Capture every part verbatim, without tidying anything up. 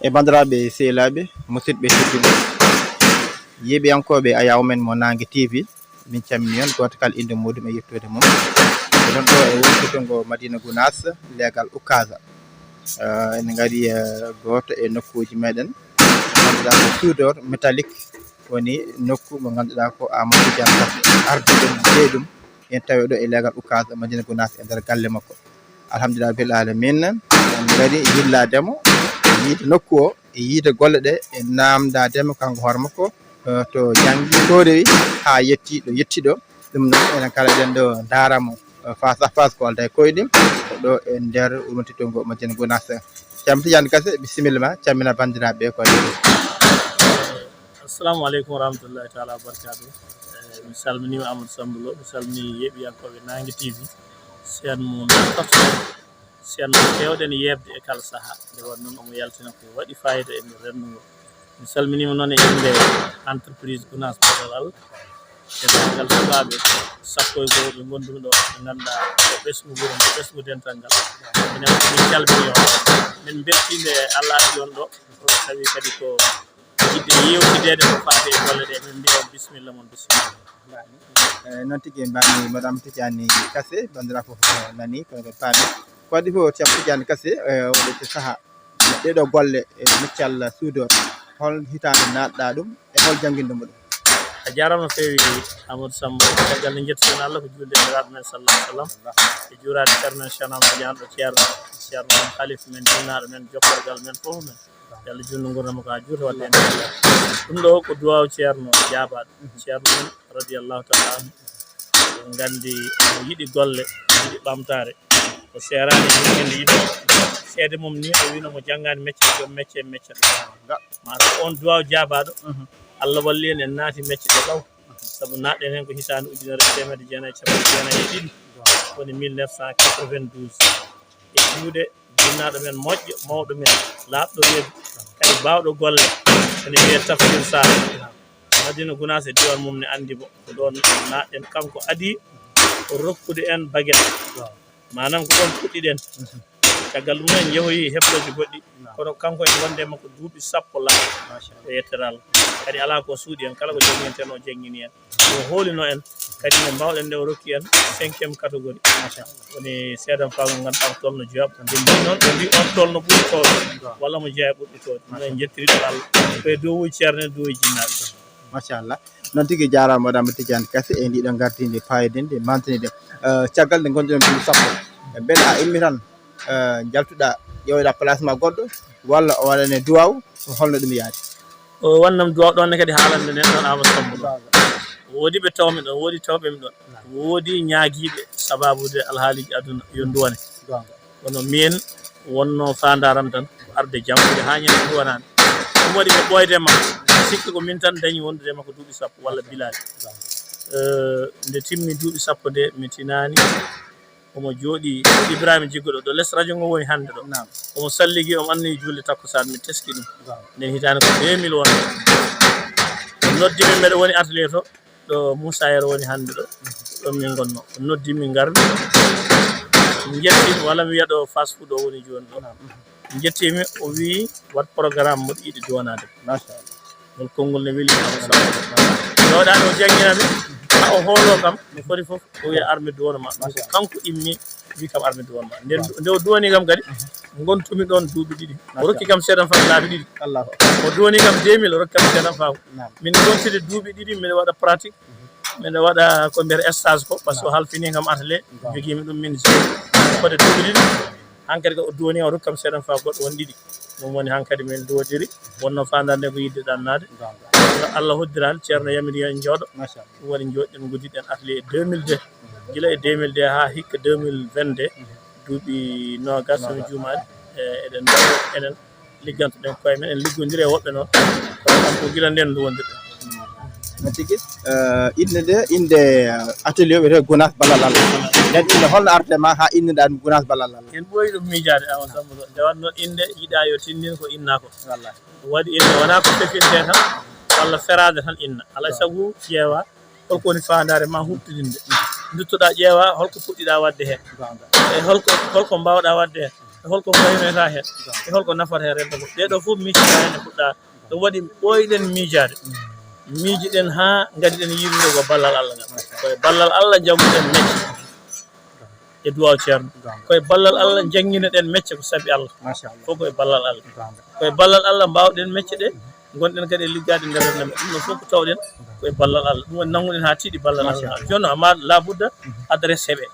E banndiraaɓe sehilaaɓe, musidɓe tedduɓe, yeeɓiyankooɓe Ayaw men mo Naange T V, min calminii on, gooto kala innde muuɗum e yettoode mum. Eɗen ɗo e wuro teddugo Madina Gunaas, leegal Ukaasa. Eh, en ngari, eh, gooto e nokkuuji meɗen, ngannduɗaa ko soudeur métallique, woni nokku mo ngannduɗaa ko Amadou Tidiane Kane ardiiɗo ɗum, jeyi ɗum, en tawi ɗo e leegal Ukaasa Madina Gunaas e nder galle makko. Alhamdulillah bil alamin, en ngari yillaade mo, yiide nokku o, e yiide golle ɗe, e naamndaade mo kanko hoore makko, eh, to janngi, to rewi, haa yetti ɗo yetti ɗo. Ɗum noon, enen kala eɗen ɗo ndaara mo, eh, face à face ko alda e koyɗe, ko ɗo e nder wuro teddugo Madina Gunaas. Ceerno Tidiane Kase, bisimilla ma, calmina banndiraaɓe ko e. Assalamu aleykum wa rahmatullahi taala wa barakatuh. Eh, mi salminiima Amadou Samb Lo, mi salminii yeeɓiyankooɓe Naange T V. Seen mo nafata, seen mo keewɗen yeeɓde e kala sahaa. Nde won noon omo yaltina ko waɗi fayida e nder renndo ngo. Mi salminiima noon e innde entreprise Gunaas Balal Al. E denndaangal sukaaɓe sappo e go'o ɓe ngondumi ɗo, ɓe ngannduɗaa ko ɓesngu wuro ngo, ɓesngu dental ngal. Minen fof min calminii on. Min mbeltiima e Allah addi on ɗo. Ko tawi kadi ko yiɗde yeewtideede ko faati e golle ɗe, min mbiya on bisimilla mon, bisimilla. Eh, noon tigi mbaɗi Madame Tidiane Kase, banndiraaɓe fof nani, kono kadi paami. Ko waɗi fof Ceerno Tidiane Kase, eh, oɗo sahaa. Ɗee ɗoo golle, eh, miccal soudeur, hol hitaande naatɗaa ɗum e hol jannginɗo mo ɗum? A jaaraama no feewi, Amadou Samb. Caggal nde njettuɗen Allah, ko juulde e Nelaaɗo men sallallahu alaihi wasallam, e juuraade Ceerno men Cheikh Ahmad Tidiane ɗo Ceerno, Ceerno men Khalif men, jinnaaɗo men, jokkorgal men fof men. Yo Allah juutnu nguurndam makko haa juuta, waɗde heen barke. Ɗum ɗo ko duwaaw Ceerno jaabaaɗo. Ceerno men radiyallahu taala anhu. Eɗen nganndi omo yiɗi golle, yiɗi ɓamtaare. O seeraani e jokkude yimɓe. Seede mum ni, o wiino mo janngaani mecce, joom mecce, mecce ɗo. Maa ko oon duwaaw jaabaaɗo. Allah walli en, en naati mecce ɗe law. Sabu naatɗen heen ko hitaande ujunere e teemedde jeenayi e capanɗe jeenayi e ɗiɗi. Woni mille neuf cent quatre-vingt-douze. E juuɗe jinnaaɗo men moƴƴo, mawɗo men, laaɓɗo reedu, kadi baawɗo golle, ene wiyee Tafsir Sarr. Madina Gunaas e diiwaan mum ne anndi mo. Ko ɗoon naatɗen, kanko adii o rokkude en baguette. Maanaam ko ɗoon puɗɗiɗen. Caggal ɗum en njehoyi heblooji goɗɗi. Kono kanko en wonde e makko duuɓi sappo laaɓi. Machallah. E yettere Allah. Kadi alaa ko suuɗi en, kala ko jannginten o janngini en. O hoolino en, kadi nde mbaawɗen nde o rokki en cinquième catégorie. Machallah. Woni seedam faago ngannduɗaa ko tolno jeyaɓo. Ɓe mbii noon, ɓe mbii on tolno ɓuri toowde. Walla mo jeyaa ɓurɗi toowde. Ɗum en njettirii ɗum Allah. Ko e duwaaw Ceerno en, duwaaw jinnaaɓe. Machallah. Noon tigi jaaraama Madame Tidiane Kase e ndiɗo ngardiinde paayodinde, mantiniɗen. Eh, caggal nde ngonduɗen duuɓi sappo. Mbele a immi tan, eh, njaltuɗaa, ƴeewoɗaa place ma goɗɗo, walla o waɗane duwaaw, holno ɗum yaadi? O wannam duwaaw ɗoon ne kadi haalande nen ɗoon Amadou Samb ɗoon. Woodi ɓe tawmi ɗoon, woodi tawɓe mi ɗoon. Woodi ñaagiiɓe sababude alhaaliiji aduna yo nduwane. Kono miin wonnoo faandaaram tan ko arde janngude haa ñande nduwanaami. Ɗum waɗi ɓe ɓooyde ma, sikki ko min tan dañi wondude e makko duuɓi sappo walla bilaali. Eh, nde timmi duuɓi sappo nde mi tinaani, omo jooɗii Ibrahima Jiggo ɗo, ɗo les radio ngo woni hannde ɗo. Naam. Omo salligi, omo anniyi juulde takkusaan, mi teski ɗum. Naam. Nden hitaande ko deux mille woni. O noddi mi, mbeɗa woni atelier to, ɗo Moussa Yero woni hannde ɗo. Ɗon min ngonno. O noddi min, ngarmi. Min njetti, walla mi wiya ɗo fast food o woni jooni ɗo. Naam. Njettimi, o wii, "Wat programme mboɗo yiɗi duwanaade." Machallah. Ngol konngol ne weli. Jooɗaani, o jannginami, haa o hoolo kam, mi foti fof, o wiya, "Ar mi duwano ma." Machallah. Kanko immi, wi kam, "Ar mi duwano ma." Nden, nde o duwani kam kadi, ngontumi ɗoon duuɓi ɗiɗi. O rokki kam seedam faago laabi ɗiɗi. Allahu akbar. O duwani kam deux mille, o rokki kam seedam faago. Naam. Min ngontiri duuɓi ɗiɗi, miɗo waɗa pratique. Miɗo waɗa ko mbiyata stage ko, parce que o halfini kam atelier, jogiimi ɗum min jeyi. Fodde duuɓi ɗiɗi, hankadi ko o duwani, o rokki kam seedam faago goɗɗo won ɗiɗi. Ɗum woni hankadi min duwodiri, wonno faandaare nde ko yiɗde ɗannaade. Allah hoddiraani, Ceerno yamiri en jooɗo. Machallah. Ɗum waɗi njooɗiɗen, nguddiɗen atelier e deux mille deux. Gila e deux mille deux haa hikka deux mille vingt-deux, duuɓi noogas, so mi juumaani, e, eɗen mbaɗa enen. Liggantoɗen koye men, en liggondiri e woɓɓe noon. Kono kam ko gila nden nduwondirɗen. No tigi, eh, innde nde, innde, eh, atelier wiyetee Gunaas Ballal Allah. Nden innde holno arde ma haa innde ɗum Gunaas Ballal Allah? En ɓooyi ɗum miijaade, Awa Samba Lo. Nde wonno innde yiɗaa yo tinndin ko innaa ko. Wallahi. Waɗi innde wonaa ko fefintee tan, walla feraade tan inna. Alaa e sago ƴeewaa holko woni faandaare ma huɓtidinde. Nduttoɗaa ƴeewaa holko puɗɗiɗaa waɗde heen. E holko, holko mbaawɗaa waɗde heen. E holko faynoyta heen? E holko nafata heen rento ko? Ɗee ɗoo fof miijtiɗaa heen e fuɗɗaare. Ɗum waɗi ɓooyɗen miijaade. Miijiɗen haa ngaɗiɗen yiidude ko ballal Allah ngal. Ko e ballal Allah njannguɗen mecce e duwaaw Ceerno. Ko e ballal Allah njannginoɗen mecce ko sabi Allah. Fof ko e ballal Allah. Ko e ballal Allah mbaawɗen mecce ɗe. Ngonɗen kadi e liggaade nder renndo men. Ɗum ɗoo fof ko tawɗen ko e ballal Allah. Ɗum woni nannguɗen haa tiiɗi ballal Allah. Jooni noon, amma laabudda adresse heɓee.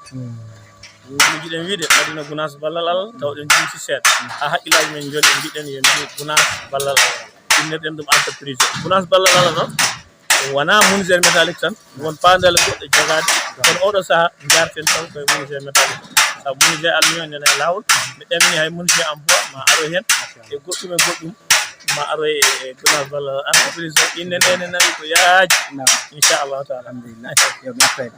Miijiɗen wiide aduna Gunaas ballal Allah, tawɗen juuti seeɗa. Haa hakkillaaji men njooɗi, mbiɗen yo mbiy Gunaas ballal Allah. Innirɗen ɗum entreprise. Gunaas ballal Allah noon, ɗum wonaa menuiserie métallique tan, ɗum won paandale goɗɗe jogaaɗe. Kono oɗo sahaa, njaarten taw koye menuiserie métallique. Sabu menuiserie aluminium nana e laawol, mi ɗamini hay menuiserie en bois, ma aroy heen, e goɗɗum e goɗɗum, ma aroy e Gunaas ballal Allah. Entreprise o, inne nde ne nawi ko yaaji. Inchallahu taala. Alhamdulillah. Yo mi artoy.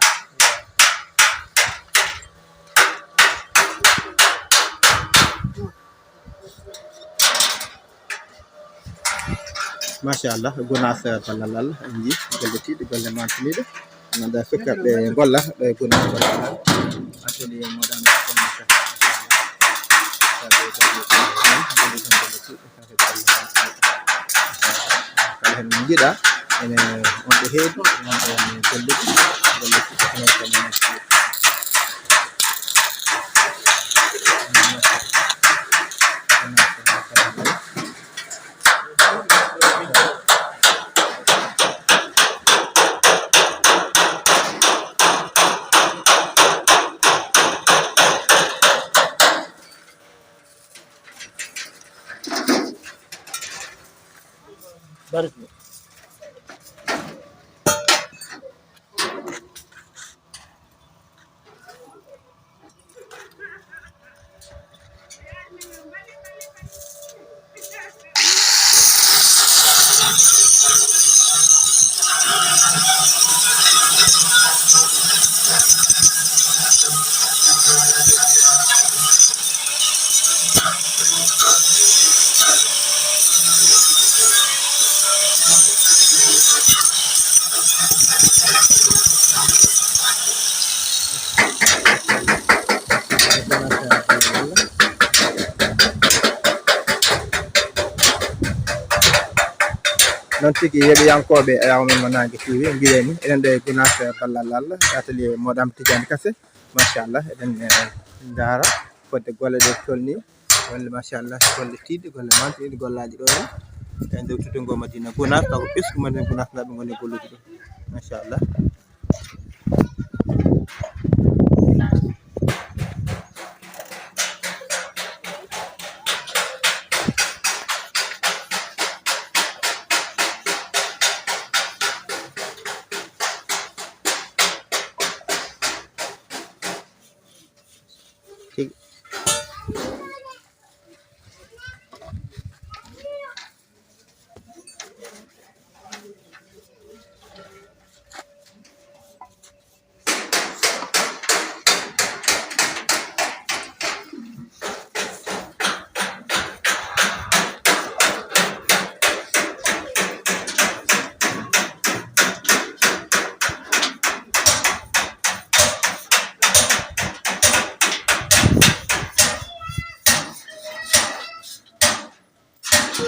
Machallah, Gunaas ballal Allah, en njii golle tiiɗɗe, golle mantiniiɗe. Nanda sukkaɓe golla ɗo e Gunaas ballal Allah. Atelier moderne. Kala hen min njiɗa ene wonɓe heedi wonɓe gollude golle. Noon tigi, yeeɓiyankooɓe e awa men mo Naange T V, mbiɗen ni, enen ɗo e Gunaas ballal Allah, e atelier Modou Amadou Tidiane Kassé. Machallah, eɗen, eh, ndaara fodde golle ɗe tolni. Golle, machallah, golle tiiɗɗe, golle mantiniiɗe, gollaaji ɗo en. E nder tuddo ngo Madina Gunaas, taw ko ɓesngu Madina Gunaas ngal ɓe ngoni e gollude ɗum. Machallah. Tigi.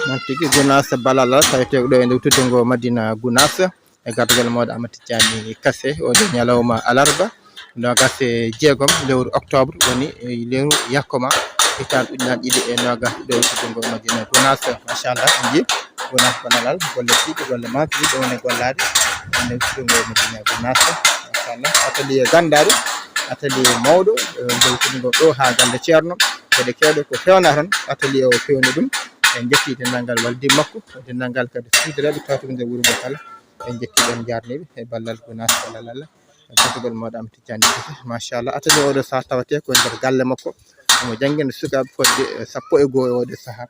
Noon tigi, Gunaas ballal Allah, taweteeɗo ɗo e nder tuddo ngo Madina Gunaas, e gardagol Modou Amadou Tidiane Kassé, oo ɗoo ñalawma alarba, noogas e jeegom lewru octobre, woni e lewru yakkoma, hitaande ujunaaji ɗiɗi e noogas, ɗo e tuddo ngo Madina Gunaas. Machallah, en njii Gunaas ballal Allah, golle tiiɗɗe, golle mantiniiɗe, woni e gollaade e nder tuddo ngo Madina Gunaas. Machallah, atelier ganndaari, atelier mawɗo, e nder tuddo ngo ɗo haa galle Ceerno. Geɗe keewɗe ko feewna tan, atelier o feewni ɗum. En njetti denndaangal waldii makko, denndaangal kadi suudiraaɓe tawtuɓe nder wuro ngo kala. En njetti ɓe, en njaarnii ɓe e ballal Gunaas ballal Allah. E tawtugol Modou Amadou Tidiane Kassé. Machallah, atelier oo ɗoo sahaa tawetee ko e nder galle makko. Omo janngina sukaaɓe fodde, eh, sappo e goo e oo ɗoo sahaa.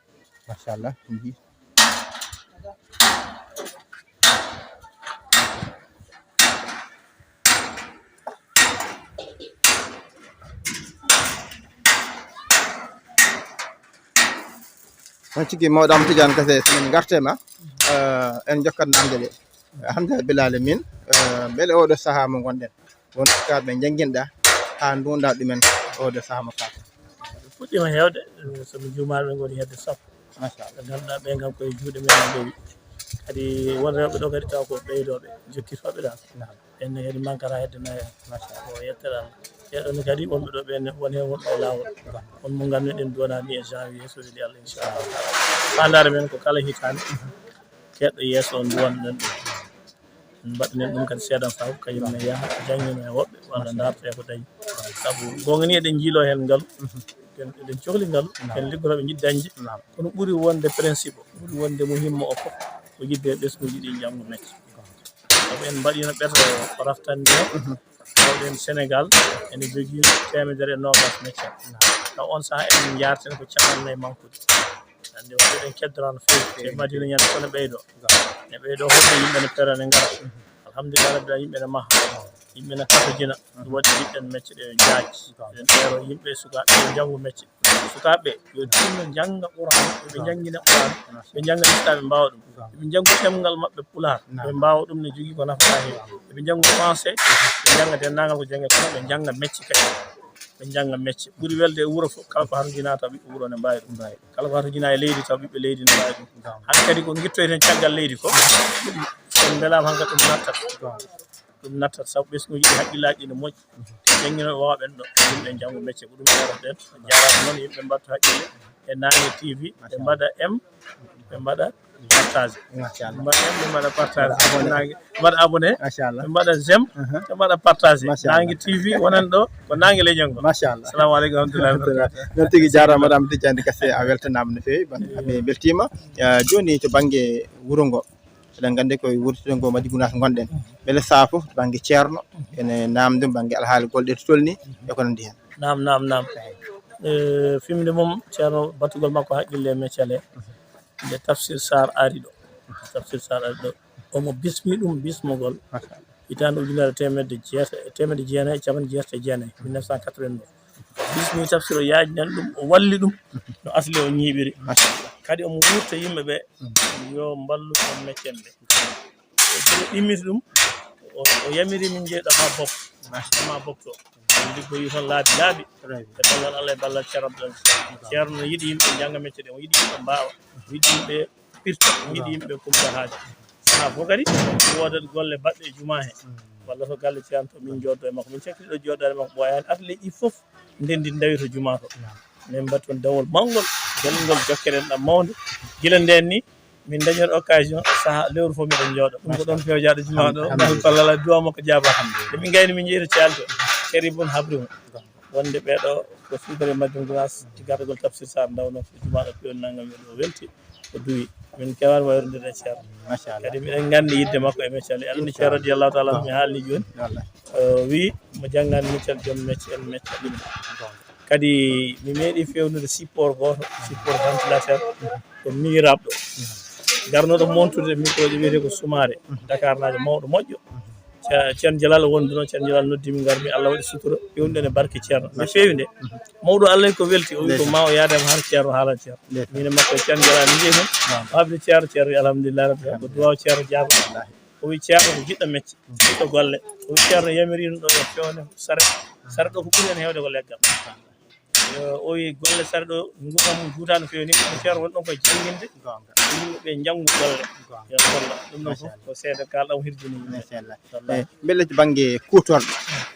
Machallah, en njii. Noon tigi, Mawɗo Am Tidiane Kassé, so min ngartee ma, eh, en njokkat naamnde ɗe. Alhamdulillah, Bilal, min, eh, mbele oo ɗoo sahaa mo ngonɗen, won sukaaɓe njannginɗaa haa nduwndaa ɗumen oo ɗoo sahaa mo faati? Fuɗɗiima heewde, eh, so mi juumaani, ɓe ngoni hedde sappo. Machallah. Ɓe ngannduɗaa ɓe kam koye juuɗe men ndewi. Kadi won rewɓe ɗo kadi taw ko ɓeydooɓe, jokkitooɓe ɗa. Naam. Ɓen ne kadi mankata hedde nayi. Machallah. Ko yettere Allah. Ɓeɗon kadi wonɓe ɗo ɓen ne, won heen wonɓe e laawol. Naam. Won mo ngannduɗen duwanaani e janvier, so weli Allah, inchallah. Faandaare men ko kala hitaande, keɗɗo yeeso on duwanɗen ɗum. En mbaɗanen ɗum kadi seeɗa faw, kañum ne yaha, janngina e woɓɓe, walla ndaarta e ko dañi. Sabu goonga ni eɗen njiiloo heen ngalu, en, eɗen cohli ngalu, en liggotooɓe njiɗ dañde. Naam. Kono ɓuri wonde principe o, ɓuri wonde muhimmo o fof, ko yiɗde e ɓesnguuji ɗi njanngu mecce. Sabu en mbaɗiino ɓeto ko raftande o, tawɗen Sénégal ene jogii teemedere e noogaas mecce. Naam. Taw on sahaa eɗen njaarten ko caɗanno e mankude. Hannde wonde eɗen keddora no feewi. Feewi. E Madina ñande fof ne ɓeydo. Ga. Ne ɓeydo hoɗde yimɓe ne peera ne ngara. Mhm. Alhamdulillah rabbil alamin, yimɓe ne maha. Yimɓe ne katojina. Mhm. Ɗum waɗi yiɗɗen mecce ɗe jaaj. Ga. Eɗen ɓeero yimɓe sukaaɓe ɓe njanngu mecce. Sukaaɓe yo tinno njannga Qur'an, ɓe njangina Qur'an, ɓe njannga Islam, ɓe mbaawa ɗum. Ga. Ɓe njanngu ɗemngal maɓɓe Pulaar, ga, ɓe mbaawa ɗum ne jogii ko nafata heen. Ga. Ɓe njanngu français, ɓe njannga denndaangal ko janngee kono ɓe njannga mecce kadi. Ɓe njannga mecce. Ɓuri welde e wuro fof, kala ko harujinaa taw ɓiɓɓe wuro ne mbaawi ɗum. Mbaawi. Kala ko harujinaa e leydi taw ɓiɓɓe leydi ne mbaawi ɗum. Ga. Hannde kadi ko ngittoyten caggal leydi ko, ɗum so en mbelaama han kadi ɗum nattat. Ga. Ɗum nattat sabu ɓesnguuji ɗi hakkillaaji ɗi ne moƴƴi. Te jannginooɓe waawɓe en ɗo, ɗum ɓe njanngu mecce ko ɗum ɓe waɗata ɗen. Jaaraama noon, yimɓe mbattu hakkille e Naange T V, ɓe mbaɗa aimé, ɓe mbaɗa partage. Machallah. Ɓe mbaɗa aimé, ɓe mbaɗa partage. Mbaɗa abonné. Naange, ɓe mbaɗa abonné. Machallah. Ɓe mbaɗa j'aime, aha, ɓe mbaɗa partage. Machallah. Naange T V wonan ɗo ko Naange Leñol ngol. Machallah. Assalamu aleykum wa rahmatullahi wa barakatuh. Noon tigi jaaraama, Madame Tidiane Kassé, a weltanaama no feewi. Ban-, a ɓe mbeltiima. Eh, jooni to bannge wuro ngo, eɗen nganndi koye wuurtudee ngo Madina Gounass ngonɗen. Mbele sahaa fof to bannge ceerno, ene naamndum bannge alhaali golle ɗe to tolni, e ko nanndi heen. Naam, naam, naam. Eh, fimde mum, ceerno batugol makko hakkille e meccal he. Nde Tafsir Sarr ari ɗo. Tafsir Sarr ari ɗo. Omo bismi ɗum bismugol. Machallah. Hitaande ujunere teemedde jeeta-, teemedde jeenayi e capanɗe jeetati e jeenayi, mille neuf cent quatre-vingt-neuf. Bismi Tafsir o yaajnan ɗum, o walli ɗum no asli o ñiiɓiri. Machallah. Kadi omo wuurta yimɓe ɓe, mm, yo mballu en meccen ɓe. O ɗimmiti ɗum, o, o yamiri min njeyɗo haa Bop, haa Bop to. Min liggoyi toon laabi laabi. Très bien. E ballal Allah, e ballal Ceerno Abdou Aziz. Ceerno no yiɗi yimɓe njannga mecce ɗe, o yiɗi yimɓe mbaawa, o yiɗi yimɓe pirta, o yiɗi yimɓe kumta haaja. Sahaa fof kadi, woodat golle baɗɗe e jumaa he. Mm. Walla to galle Ceerno to, min njooddoo e makko. Min cakkiti ɗo jooɗaade makko, ɓooyaani. Atelier ɗi fof ndenndi ndawi to jumaa to. Naam. Min mbaɗi toon dawol mawngol, belngol, jokkere enɗam mawnde. Gila ndeen ni, min ndañoto occasion, sahaa lewru fof miɗen njooɗo. Ɗum ko ɗoon fewjaaɗo jumaa ɗo, alhamdulillah. Allahu taala duwaa makko jaabaa. Alhamdulillah. Nde min ngayni min njeyri caalto, Keri Bun Habri mo. Wonde ɓee ɗo ko suukare Madina Gounass, e gardagol Tafsir Sarr ndawnoo ko jumaa ɗo pewni nanngam, yo ɗo welti, o duwi. Min keewaani wayrude e Ceerno. Machallah. Kadi miɗen nganndi yiɗde makko e meccale. Alaa Ceerno radiyallahu taala anhu, mi haalni jooni. Wallahi. O wii mo janngaani meccal, joom mecce en meccal ɗum. Kadi mi meeɗi feewnude support gooto, support ventilateur, ko miñiraaɓe ɗo. Garnooɗo montude micro ji wiyetee ko Sumaare, Dakar naajo mawɗo moƴƴo. Ce-, Ceerno Jalal wonduno, Ceerno Jalal noddi mi, ngarmi, Allah waɗi sutura, feewnude e barke Ceerno. Nde feewi nde, mawɗo Allah ko welti, o wi ko ma o yaade ma har Ceerno, haalan Ceerno. Min e makko e Ceerno Jalal, min njehi toon. Naam. O habri Ceerno, Ceerno wi alhamdulillah rabbil alamin, ko duwaaw Ceerno jaabaa. Wallahi. O wi Ceerno ko jiɗɗo mecce, jiɗɗo golle. O wi Ceerno yamiriino ɗo e feewde sare. Sare ɗo ko ɓuri heen heewde ko leggal. Eh, o wi golle sare ɗo, nguurndam mum juutaa no feewi ni, kono Ceerno woni ɗoon koye jannginde. Goonga. Yimɓe ɓe njanngu golle. Goonga. Yo Allah. Ɗum ɗoon fof ko seede kaalɗam hirjini yimɓe. Machallah. Wallahi. Eh, mbele to bannge kuutorɗe,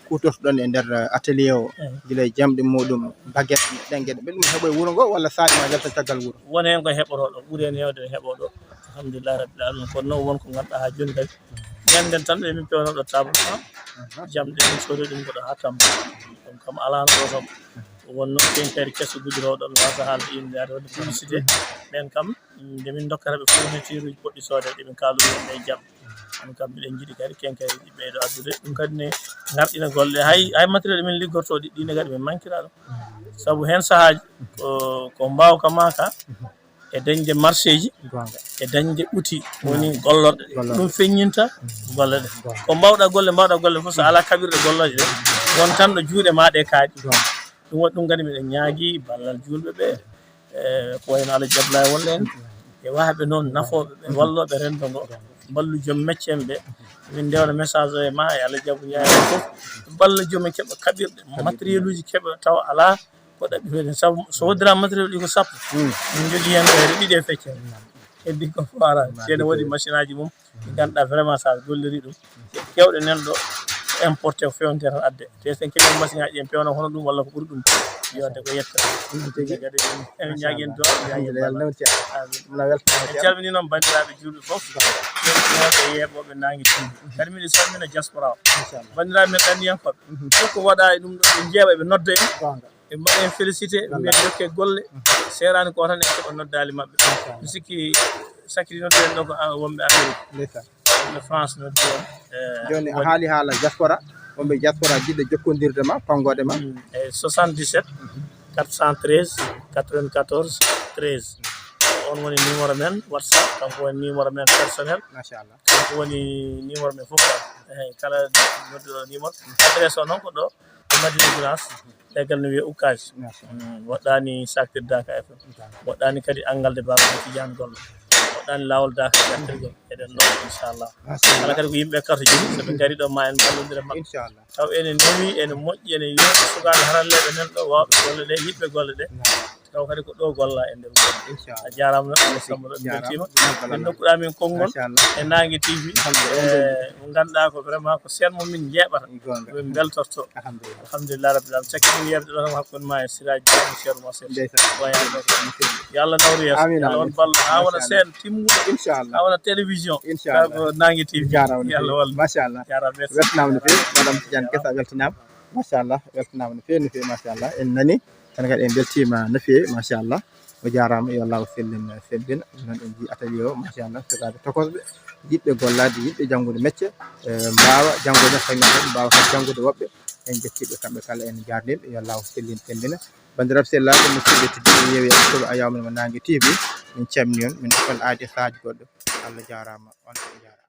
kuutorɗe ɗoon e nder, eh, atelier o, eh, gila e jamɗe muɗum, baguette, ɗeen geɗe, mbele ɗum heɓo e wuro ngo walla saɗi ma welta caggal wuro? Won heen ko heɓotoo ɗo, ɓuri heen heewde heɓo ɗo. Alhamdulillah rabbil alamin. Kono noon won ko ngannduɗaa haa jooni kadi. Ñannden tan ɓe min pewnoo ɗo table franc. Jamɗe min soodi ɗum ko ɗo haa Tamba. Ɗum kam alaa no ɗo kam. Won noon kenkayri keso gujjotoo ɗo, mi waasa haalde innde, ade waɗde publicité. Ɓeen kam, nde min ndokkata ɓe fourniture uji poɗɗi soodeede, min kaaldu ɗum e jamɗe. Ɗum kam miɗen njiɗi kadi kenkayri ɗi ɓeydo addude. Ɗum kadi ne ngarɗina golle. Hay, hay matériel min liggotoo ɗi, ɗi ne kadi min mankira ɗum. Sabu heen sahaaji ko, ko mbaawka maa ka, e dañde marché ji, goonga, e dañde outil, woni gollorɗe. Gollorɗe. Ɗum feññinta golle ɗe. Goonga. Ko mbaawɗa golle, mbaawɗa golle fof, so alaa kaɓirɗe gollooje ɗe, won tan ɗo juuɗe maa ɗe kaaɗi. Goonga. Ɗum waɗi ɗum kadi miɗen ñaagii ballal juulɓe ɓe, e ko wayno Alhaji Abdoulaye wonɓe en, e wahɓe noon nafooɓe ɓe, wallooɓe renndo ngo, mballu joom mecce en ɓe. Min ndewna message o e ma, e Alhaji Abou Ndiaye en fof, mballa joom en keɓa kaɓirɗe, matériel uji keɓa tawa alaa, Ko ɗaɓɓi fewde sabu so woddiraama matériel ɗi ko sappo. Min njogii heen ko heede ɗiɗi e feccere. Heddi ko foraani. Si ene woodi machine aji mum ɗi ngannduɗaa vraiment so a golliri ɗum, keewɗe nan ɗo importé ko fewnte tan adde. Te so en keɓii machine aji en pewna hono ɗum walla ko ɓuri ɗum. Yonde ko yetta. Kadi en ñaagi en du'a, ñaagi en balla. Amin. En calminii noon banndiraaɓe juulɓe fof. Yewtinoɓe e yeeɓooɓe Naange T V. Kadi miɗo salmina diaspora o. Banndiraaɓe men ɗanniyankooɓe. Fof ko waɗa e ɗum ɗo ɓe njeeɓa ɓe nodda en. Ɓe mbaɗa en félicité, ɓe mbiya jokke golle. Seeraani ko tan en keɓa noddaali maɓɓe. Mi sikki sakkiti noddude en ɗo ko, ah, wonɓe Amérique. Wonɓe France noddi en. Eh, jooni a haali haala diaspora, wonɓe diaspora jiɗɓe jokkondirde ma, tonngoode ma. Mm, e soixante-dix-sept quatre cent treize quatre-vingt-quatorze treize. On woni numéro men WhatsApp, kanko woni numéro men personnel. Machallah. Kanko woni numéro men fof. Eyi, kala nodduɗo numéro. Adresse o noon ko ɗo. Ko Madina Gounass, leggal no wiyee Ukkaaji. Mm, woɗɗaani Saktir Daaka F M. Woɗɗaani kadi Angalde Baaba Tidiane Gollo. Woɗɗaani Laawol Daaka Jattirgol. Eɗen ɗo, inchallah. Kala kadi ko yimɓe carte joni, so ɓe ngari ɗo, ma en mballondire maɓɓe. Inchallah. Taw ene newi, ene moƴƴi, ene yooɗi, sukaaɓe haralleeɓe nan ɗo, waawɓe golle ɗe, yiɗɓe golle ɗe. Taw kadi ko ɗo golla e nder wuro. Inchallah. A jaaraama, Samba Lo, min mbeltiima. Min ndokkuɗaa min konngol e Naange T V. E mo ngannduɗaa ko vraiment ko seen mo min njeeɓata. Min mbeltorto. Alhamdulillah. Alhamdulillah rabbil alamin. Cakkiɗen yeewde ɗo tan hakkunde ma e Siraji Ba, Cheikh Moussa. Yo Allah nawru yeeso. Amin, yo Allah on ballo. Haa wona seen timmuɗo. Inchallah. Haa wona télévision. Inchallah. Ko Naange T V. Jaaraama. Yo Allah wallu. Machallah. Jaaraama, merci. Weltanaama no feewi. Madame Tidiane Kessa weltanaama. Machallah. Weltanaama no feewi, no feewi, machallah. En nani. Kono kadi en mbeltiima no feewi, machallah. O jaaraama, yo Allah sellin, sellin. Noon en njii atelier o, machallah, sukaaɓe tokosɓe, yiɗɓe gollaade, yiɗɓe janngude mecce, eh, mbaawa janngude kañum en, mbaawa kadi janngude woɓɓe. En njettii ɓe kamɓe kala, en njaarnii ɓe, yo Allah sellin, sellina. Banndiraaɓe sehilaaɓe, musidɓe tedduɓe, yeewi e artuɓe a yawma mo Naange T V, min calminii on, min ndokkii on aadi e sahaaju goɗɗo. Allah jaaraama, on njaaraama.